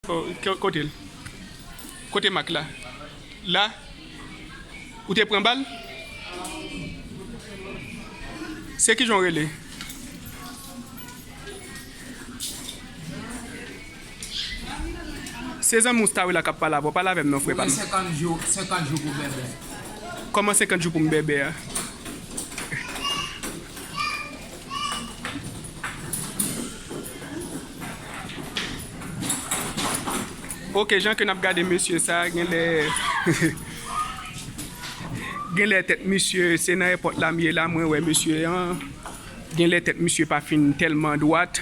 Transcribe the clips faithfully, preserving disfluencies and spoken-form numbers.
Ko-, ko-, kote l? Kote mak la? La? Ou te pran bal? Se kijan w rele? Se zanmi w Starla k ap pale avè w. Pale avè m non, frè pa m. Ou gen senkant jou, senkant jou pou bèbè. Kòman senkant jou pou m bèbè a? Ok, jan ke n ap gade mesye sa, genlè, genlè tèt misye, se nan èpòt la m ye la, mwen wè mesye an. Genlè tèt misye pa fin tèlman dwat.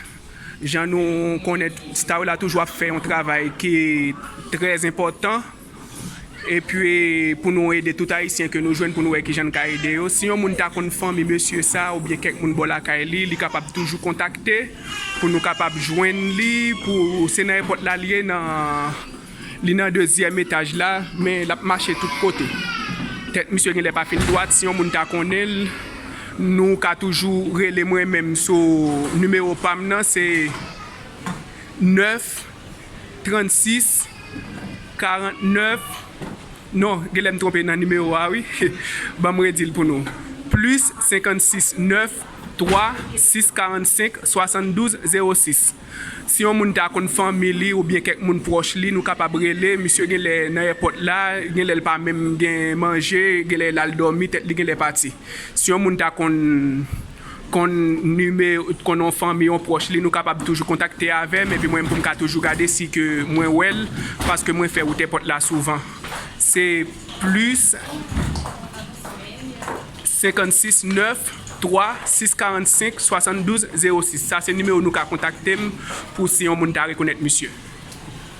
Jan nou konnen, Starla toujou ap fè yon travay ki trè enpòtan. Epi, pou nou ede tout Ayisyen ke nou jwenn, pou nou wè kijan n ka ede yo. Si yon moun ta konn fanmi mesye sa, oubyen kèk moun bò lakay li, li kapab toujou kontakte pou nou kapab jwenn li, pou se nan èpòt la li ye, nan, li nan dezyèm etaj la, men l ap mache tout kote. Tèt misye genlè pa fin dwat, si yon moun ta konnen l, nou ka toujou rele mwen menm sou nimewo pa m nan, se nèf trannsis karannèf, non, genlè m twonpe nan nimewo a, wi. Ban m redi l pou nou. Plis senkannsis nèf twa sis karannsenk swasanndouz zewo sis. Si yon moun ta konn fanmi li oubyen kèk moun pwòch li, nou kapab rele. Misye genlè nan èpòt la, genlè l pa menm gen manje, genlè l al dòmi, tèt li genlè pati. Si yon moun ta konn, konn nime-, konn yon fanmi, yon pwòch li, nou kapab toujou kontakte avè m, epi mwen, pou m ka toujou gade si ke mwen wè l, paske mwen fè wout èpòt la souvan. Se plis senkannsis nèf twa sis karannsenk swasanndouz zewo sis. Sa se nimewo nou ka kontakte m pou si yon moun ta rekonèt misye.